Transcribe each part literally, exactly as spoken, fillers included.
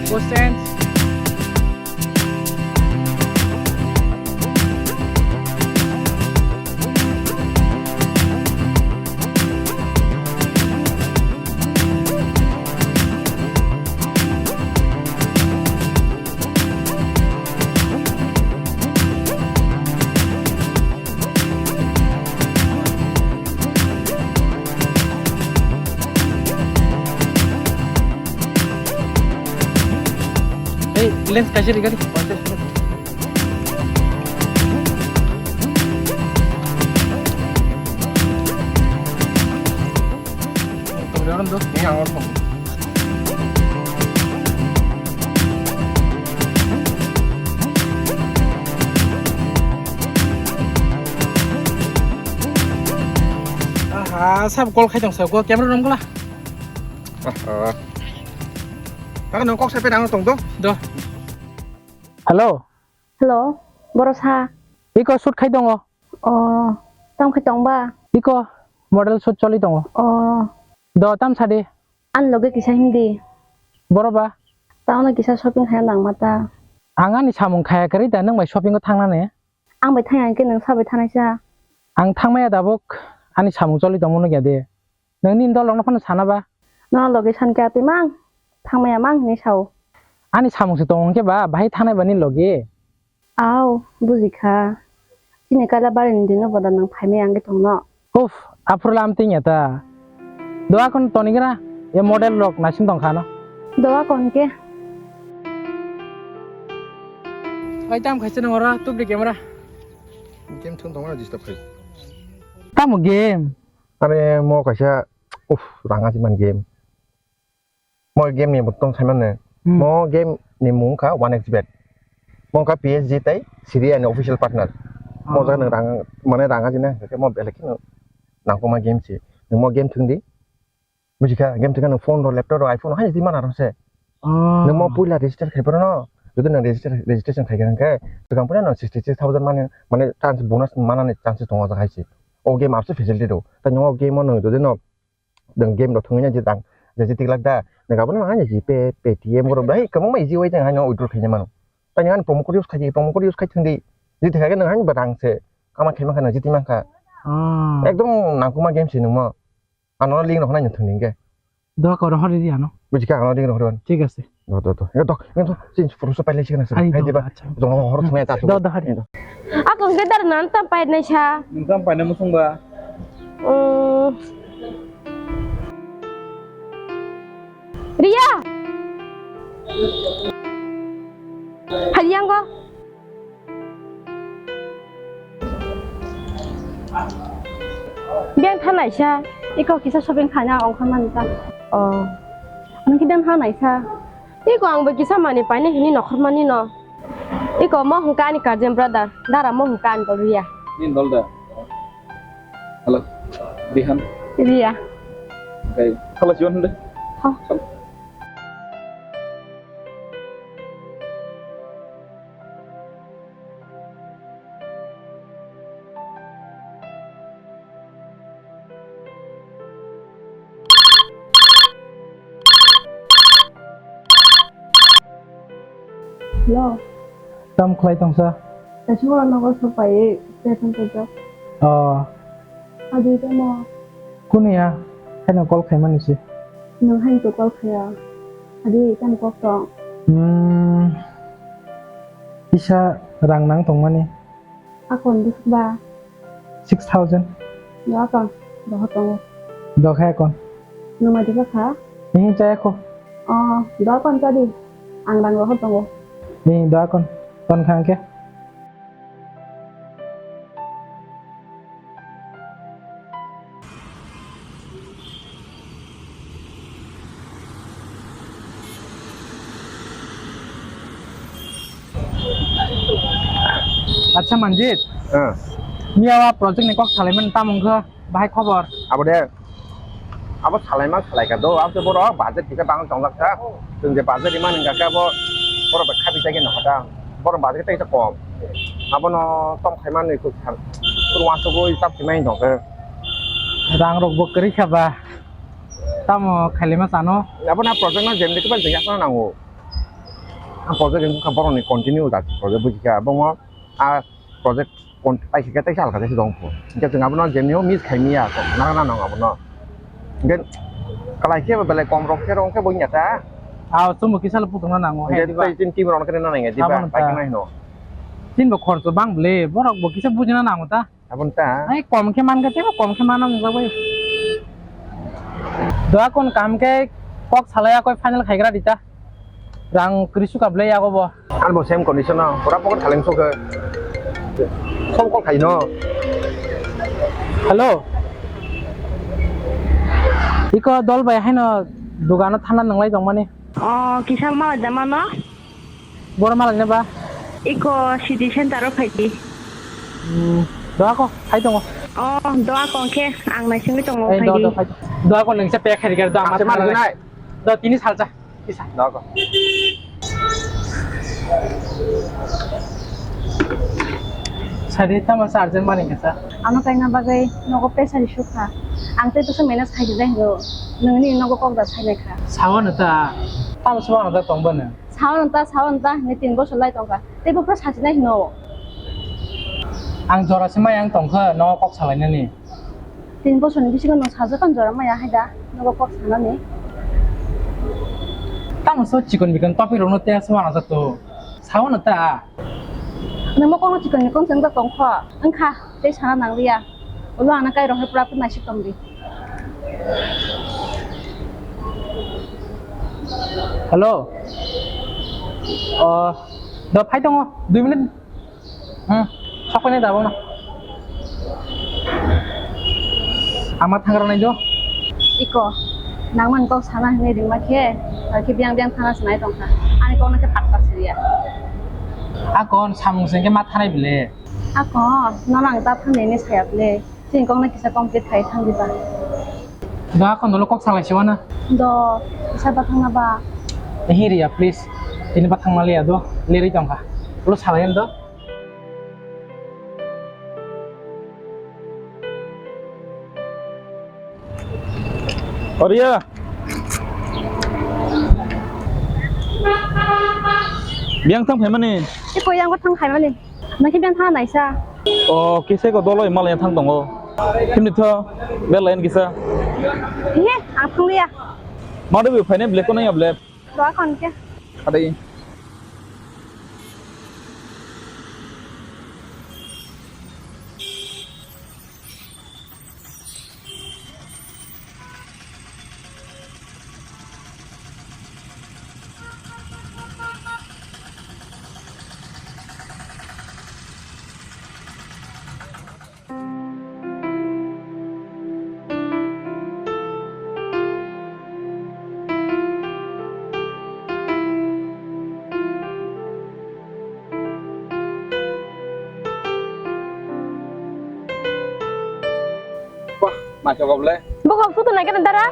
Go Saints. Ei, lens kaisa ri gari. Tong jalan tuh. Ini angor tong. Aha, sab call khai tong sa, gua camera rom kala. Ah, ah. Taka nang kok sepe nang tong do. Do. Hello. Hello. Boro sa. Iko shoot khai tongo. Oh, tam khai tong ba? Iko model shoot choli tongo. Oh. Do tam sadi. An loge kisa himdi. Boro ba? Taono kisa shopping khai nang mata. Ang ani samung khaya kari da nang bai shopping o thang nane. Ang bai thang yang ke nang sabai thanai sa. Ang thang maya dabuk ani samung choli tongmo nugya de. Nang nini dol rokno phano sana ba? Nono loge san khe atwi mang, thangmaya mang hinwi sao. Ani samung se tong hwnkhe ba, bahai thangnai ba nini loge? Au, buji kha. Chini kaila bari ni dino boda nang phaimaya ang khe tongno. Uff, aphuru lam tingya ta. Doa kon tonigra, ye model rok naising tong kha no. Doa kon ke. Ai tam khaisa nang ora, tubri camera. Game thung tongma disturb khai. Tamo game? Are mo kaisa, uff, ranga si man game. Mo game ni botong sai man ne. Hmm. Mo game ni mung kha one X bet. Mo kha P S G tai Serie A ni official partner. Mo jaga nang rang, mane ranga si na, mo belek no nang koma game si. Nang mo game thung di. Buji kha, game thung kha nang phone ro, laptop ro, iPhone ro, hai di mana ro se. Oh. Nang mo puila register khai poro no. Jodi nang register, registration khai kha nang khe, swkang puila no sixty six thousand mane, mane chance bonus mana ni chance tongo jaga hai si. O game apse facility do. Ta nang o game no jodi no Nwng game rok thwngwi nai je tang, je je tiklak da, nwng abono nang je Pay, Paytm borok bai kwbangma easy way jang haino withdraw khaina mano. Tani ani promo code use khai, promo code use khai thwngdi, je thwngkha khe nwng haino ba rang se kama khai mankha, nwng jiti mankha. Ah. Ekdom nangkukma game se nwngmo. Ano link rok nai thwngdi hwnkhe. Doa koro hori di ano. Buji kha ano link rok hori. Thik ase. Do, do, do. Yo, do, yo, do. Sin photo so pailai sikana sa. Ai, hai do, diba. Acha. Jong horo thungai ta. Do, do, hari. Akon ke dar nan tam pai nai sa. Tam pai na musung ba. Hmm. Ria. Hari yang go. Beng thanai sa, iko kisa shopping khaina ongkhormani ta. Oh, nwng khe beng thanai sa. Iko ang bo kisa mani paine hini nokhormani no. Iko mo hwnkha ani cousin brother, dara mo hwnkha ani dol Ria. Ni dol da. Hello, Rihan. Ria. Okay, hello, Jiwan hwnde. Ha. Hello. Tam khlai tongsa? Kaisa oro nogo sok pai, station pojak. Oh. Adi tamo? Kunu ya, haino call khaimani se. Nwng haino call khaiya. Adi tamo kok tong? Hmm. Kisa rang nang tongmani. Akon bwswk ba? Six thousand. Do akon, dohor tongo. Dokhai akon. Nwng mai dosa kha? Ihi chaya kho. Oh, do akon chadi. Ang rang dohor tongo. Ihi do akon. Ton kha hwnkhe. Acha Manjit, ah. Miya wa project ni kok salaimani tamo wngkha, bahai khobor? Abo de, abo salaima salaika do, abo borok budget kisa bang tongjak kha. Chwng je budget rima nang kha abo, borok bai khabi jagwi nokha ta. Borok budget tai kom. Abono tom khaimani kuk thang. Kuru wansugwi tap khaimani tongkha. Rang rok bo kwrwi kha ba. Tamo khailima sano? Abo na project no jemde kiba jeng yakno nango. Ang project wngkha borokni continue da project bujikha, omo a project kon-, taisika taisa alka taisa dong pho. Hingke chwng abono jemio miss khai miya, nang nang abono. Hingke kalai khe belai kom rok khe rong khe bo wngya ta. Ah, chwngbo kisa le puthungna nango, he, diba? Tei chini team rok khe nang nang ya, diba? Abono ta. Pai khe nai hino. Chini bo khorcho bang ble, borok bo kisa bujina nango ta. Aboni ta? Ai, kom khe man khe, tebo kom khe mana mungsa bai. Doa kon kam khe kok salai akoi final khaigra di ta. Rang kri suka ble yago bo. An bo same condition no, pura pocket khaleng sok khe. Som kok khai no. Hello. Iko dol bai haino dugano thana nanglai tongmani. Oh, kisa malai jama no? Boro malai na ba? Iko city center o phaidi. Hmm, doa ko, hai tongo. Oh, doa ko khe ang naisingwi tongo. Eh, doa, phaidi. Doa, phai. Doa ko nengse pe khari gar doa. Ase ma thang gunai. Doa tini salsa. Kisa. Doa ko. Sari tamo sa urgent mani kasa. Ano kaina bagwi nogo pressure issue kha. Ang tei tusa manage khai jai hino. Nungni nogo kok da sai nai kha. Sawa no ta. Tamo sawa no ta tong bana. Sawan ta, sawan ta, ni tin bosor lai tongkha. Tei bo phra sachinai hino. Ang jora se maya wng tongkha, no kok salainani. Tin bosorni bisingo nwng sajak ang jora maya hai da, nogo kok sanani. Tamo so chikon bikon topic rokno tei sawan ta to. Sawan ta. Nwng mo kokno chikon bikon se wngja tongkha, wngkha, tei sana nangliya. Ulo ano kai rohor pura pura naisik tongdi. Hello. Oh, da phai tongo, dui minute. Hmm, sok phai nai da bono. Ama thangra nai do. Iko, nang man kok sana hinui ringma khe, ar khe biang biang thana sinai tongkha. Ani kokno khe patta siriya. Akon samung sengke ma thanai bile. Ako, nono ang ta thang nini saya ble. Chini kokno kisa complete khai thang diba. Da ako nolo kok salai siwana. Do, kisa ba thangna ba. Ehi riya, please. Tini ba thangma liya do. Leri tongkha. Ulo salai do. Oriya. Biang thang phaimani. Iko yang ko thang phaimani. Naki biang thang naisa. O kise ko doloi malai thang tongo. Himni tho bel lain kisa. He, ang thang liya. Madu bi phaine black ko nai black. Doa kon ke. Adai. Wah, naisok kha ble. Bo kok photo nai kana dara?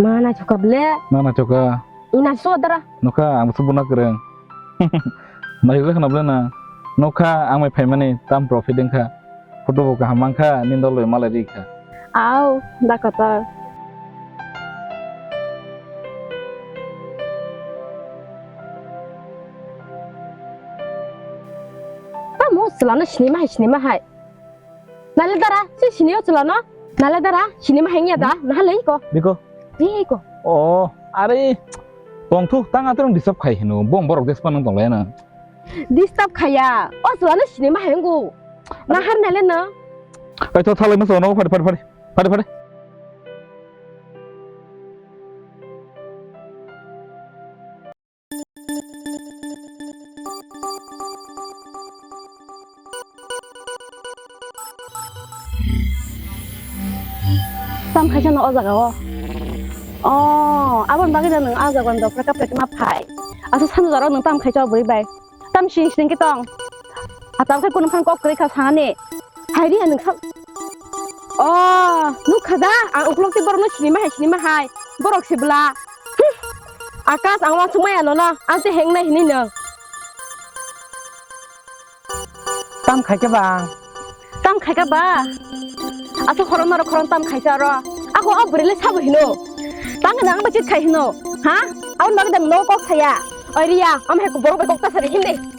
Ma naisok kha ble. Ma naisok kha. Ina so dara. Nokha ang su buna kwrwng. Naisok kha na ble na. Nokha ang mai phaimani tam profit wngkha. Photo bo kaham mankha, nini doloi malai rikha. Au, da kotor. Tamo chwlano sinima hai, sinima hai. Nale dara, si sinio chwlano? Nale dara, sinima hai ya da? Naha lei ko. Biko. Biko. Oh, are. Tong thu, tang atrong disturb khai hino. Bong borok despa nang tong lai na. Disturb khaya. O chwlano sinima hai ngu. Nahar nale na. Ai tho thalai masa no phari phari phari. Phari phari. Tam khaisa no o jaga o. Oh, aboni bagwi da nwng a jaga ni dokra kapre ma phai. Asa sanu jaro nwng tam khaisa o bwrwi bai. Tam sing sing khe tong. Atam khe kunuphan kok kwrwi kha sanani. Hai ri nung kha. Oh, nukha da, ang uklok tei borokno sinima hai, sinima hai. Borok se bwla. Hmm. Akash, ang uansuk maya nono, ang tei heng nai hinui no. Tam khai khe ba ang. Tam khai kha ba? Aswk khorokma rok khorang tam khai kha oro. Ako o bwrwi le sabo hino. Tang nang ba chit khai hino. Ha? Aboni bagwi da no kok saya. Oi Riya, am hai borok bai kok ta sari himdi.